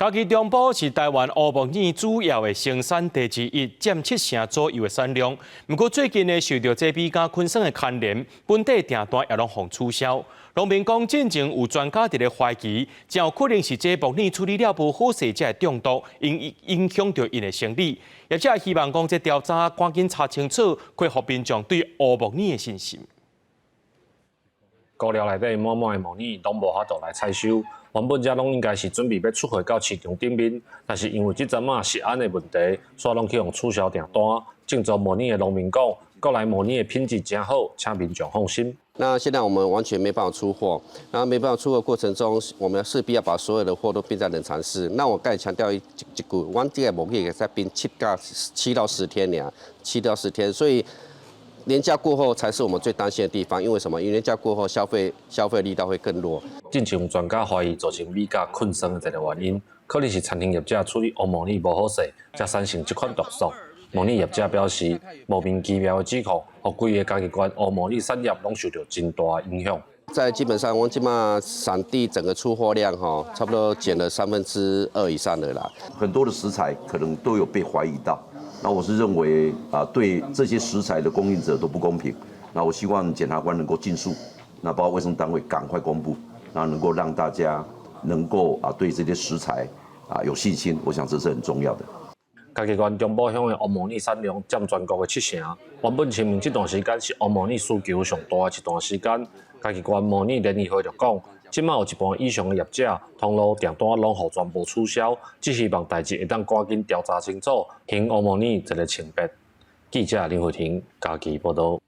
嘉義中部是台灣烏木耳主要的生產地之一，佔七成左右的產量。毋過最近呢，受著這米佮昆酸的牽連，本地訂單也攏予取消。農民講，進前有專家佇咧懷疑，誠有可能是這木耳處理了無好勢才會中毒，影響著𪜶的生理。業者希望講，這調查趕緊查清楚，恢復民眾對烏木耳的信心。糊料內底滿滿的木耳，攏無法度來採收。原本這攏應該是準備欲出貨到市場頂面，但是因為這陣仔食安的問題，所以攏去予取消訂單。種植木耳的農民講，國內木耳的品質誠好，請民眾放心。那現在我們完全沒辦法出貨，那沒辦法出貨過程中，我們勢必要把所有的貨都冰在冷藏室。那我剛才強調一句，阮這个木耳會使冰7到10天爾，7到10天，所以年假過後才是我們最擔心的地方，因為什麼？因為年假過後消費力道會更弱。進前有專家懷疑造成米佮坏酸的一个原因，可能是餐廳業者處理烏木耳無好勢，才產生這款毒素。木耳業者表示，莫名其妙的指控，予規个嘉義縣烏木耳產業攏受著真大的影響。在基本上，阮這馬產地整個出貨量哈，差不多減了2/3以上的啦。很多的食材可能都有被懷疑到。那我是認為啊，對這些食材的供應者都不公平。那我希望檢察官能夠盡速，那包括衛生單位趕快公布，那能夠讓大家能夠啊對這些食材啊有信心。我想這是很重要的。嘉義縣中部鄉的烏木耳產量佔全國的七成。原本清明這段時間是烏木耳需求上大的一段時間。嘉義縣木耳聯誼會就講，這馬有一半以上的業者通路訂單攏予全部取消，只希望代誌會當趕緊調查清楚，還烏木耳一个清白。記者林慧婷嘉義報導。